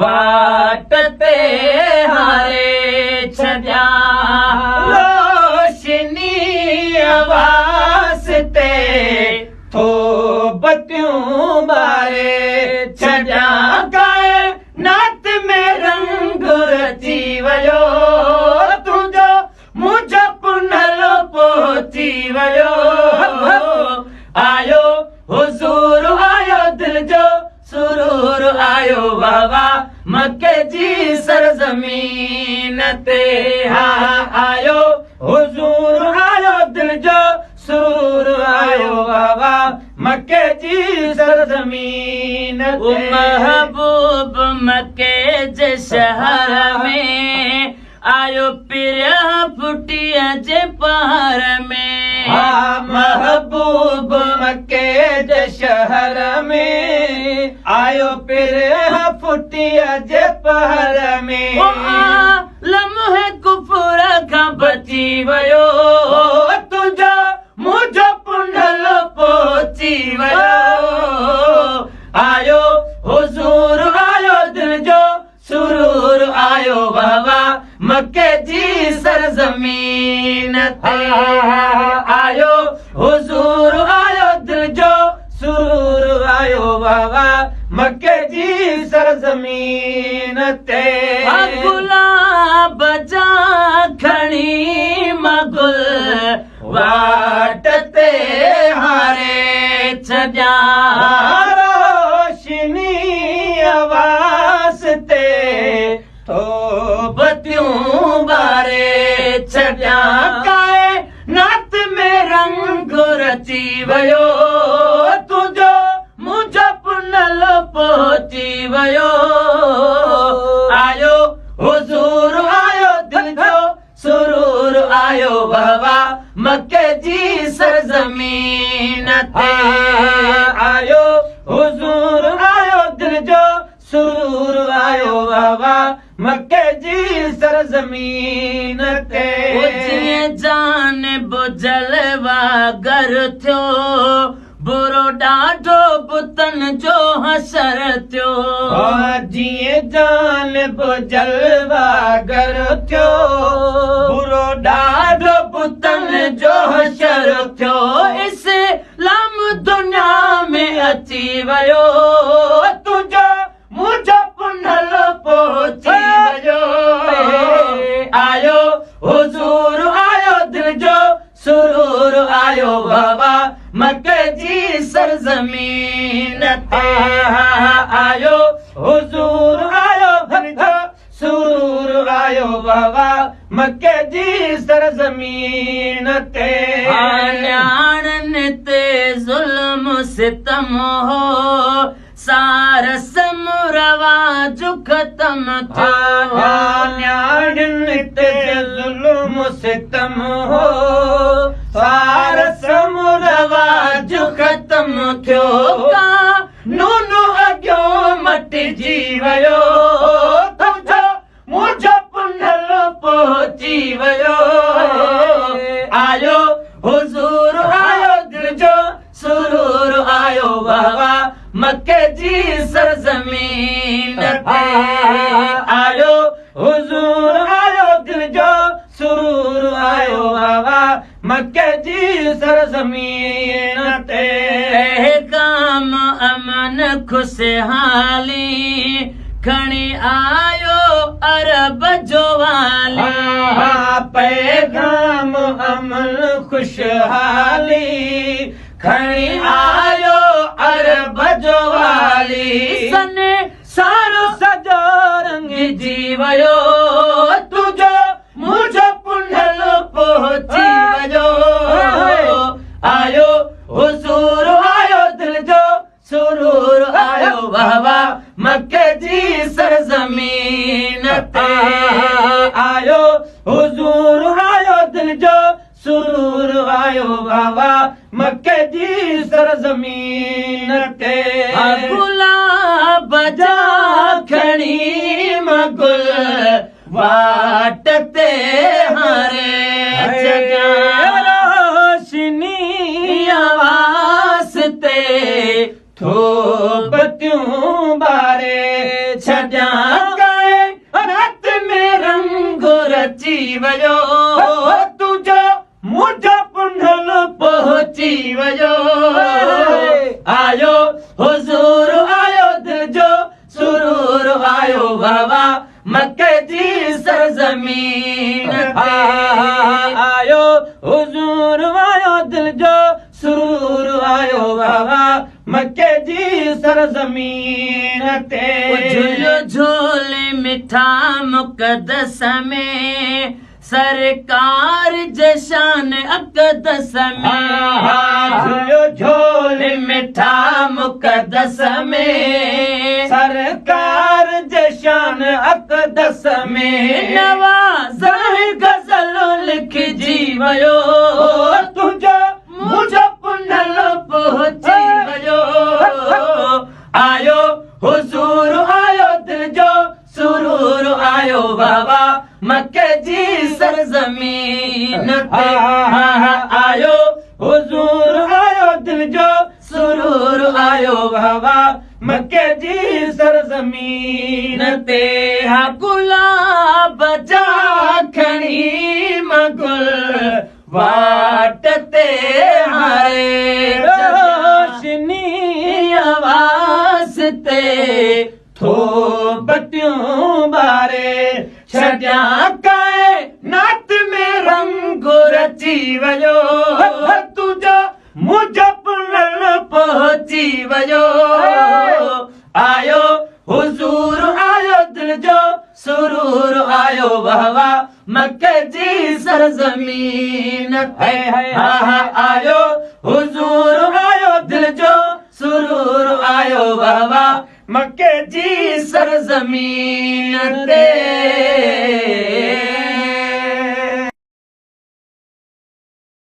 واٽ تي هاري ڇڏيان. روشنيء واسطي ٿو بتيون ٻاري ڇڏيان. ڪائنات ۾ رنگ رچي ويو، تنهنجو منهنجو پنهل پهچي ويو. آيو حضور آيو دل جو سرور آيو، واهه واهه مڪي جي سرزمين تي. ها آيو حضور آيو دل جو سرور آيو، واهه واهه مڪي جي سرزمين تي. محبوب مڪي جي شهر ۾ آيو پريان ڦٽيء جي پهر ۾. ها محبوب مڪي جي شهر ۾ آيو پريان ڦٽيء جي پهر ۾. او عالم هي ڪفر کان بچي ويو. تنهنجو منهنجو پنهل پهچي ويو. آيو حضور آيو دل جو سرور آيو، واهه واهه مڪي جي سرزمين تي. آيو حضور آيو دل جو سرور آيو، واهه واهه مڪي جي سرزمين تي. گلاب جا کڻي مان گل واٽ تي هاري ڇڏيان. روشنيء واسطي ٿو بتيون ٻاري ڇڏيان. ڪائنات ۾ رنگ رچي ويو، تنهنجو منهنجو پنهل پهچي ويو. آيو حضور آيو دل جو سرور آيو، واهه واهه مڪي جي سرزمين تي. آيو حضور آيو دل جو سرور آيو، واهه واهه مڪي جي سرزمين تي. جيئن جانب جلوه گر ٿيو، برو ڏاڍو بتن جو حشر ٿيو. جيئن جانب جلوه گر ٿيو، برو ڏاڍو بتن جو حشر ٿيو. اسلام دنيا ۾ اچي ويو، تنهنجو منهنجو پنهل پهچي ويو. آيو حضور آيو دل جو سرور آيو، واهه واهه مڪي جي سرزمين تي. آيو حضور آيو دل جو سرور آيو، واهه واهه مڪي جي سرزمين تي. نياڻين تي ظلم ستم هو، سار سم رواج ختم ٿيو. نياڻين تي ظلم ستم هو، سار سم رواج ختم ٿيو. قانون اڳيون مٽجي ويو، تنهنجو منهنجو پنهل پهچي ويو. آيو حضور آيو دل جو سرور آيو، واهه واهه مڪي جي سرزمين تي. آيو حضور آيو دل جو سرور آيو، واهه واهه مڪي جي سرزمين تي. پيغام امن خوشحالي کڻي آيو عرب جو والي. پيغام امن خوشحالي کڻي آيو عرب جو والي. سن سارو سڄو رنگجي ويو، تنهنجو منهنجو پنهل پهچي ويو. آيو حضور آيو دل جو سرور آيو، واهه واهه مڪي جي سرزمين تي. آيو حضور آيو دل جو سرور آيو، واهه واهه مڪي جي سرزمين تي. گلاب جا کڻي مان گل واٽ تي هاري ڇڏيان. روشنيء واسطي ٿو بتيون ٻاري ڇڏيان. ويو، تنهنجو منهنجو پنهل پهچي ويو. آيو حضور آيو، دل جو سرور آيو، بابا مڪي جي سرزمين تي. آيو حضور آيو، دل جو سرور آيو، بابا مڪي جي سرزمين تي. جهوليو جهولي مٺا مقدس ۾، سرڪار جي شان اقدس ۾. جهوليو جهولي مٺا مقدس ۾، سرڪار جي شان اقدس ۾. نواز غزل لکجي ويو، تنهنجو منهنجو پنهل پهچي ويو. آيو حضور آيو، دل جو سرور آيو، بابا مڪي جي سرزمين تي. آيو حضور آيو، دل جو سرور آيو، بابا مڪي جي سرزمين تي. ها گلاب جا کڻي مگل واٽ تي هاري، روشني واسطي ٿو بتيون ٻاري ڇڏيان. ڪائنات ۾ رنگ رچي ويو، تنهنجو منهنجو پنهل پهچي ويو. آيو حضور آيو، دل جو سرور آيو، بابا مڪي جي سرزمين تي. آيو حضور آيو، دل جو سرور آيو، بابا مڪي جي سرزمين تي.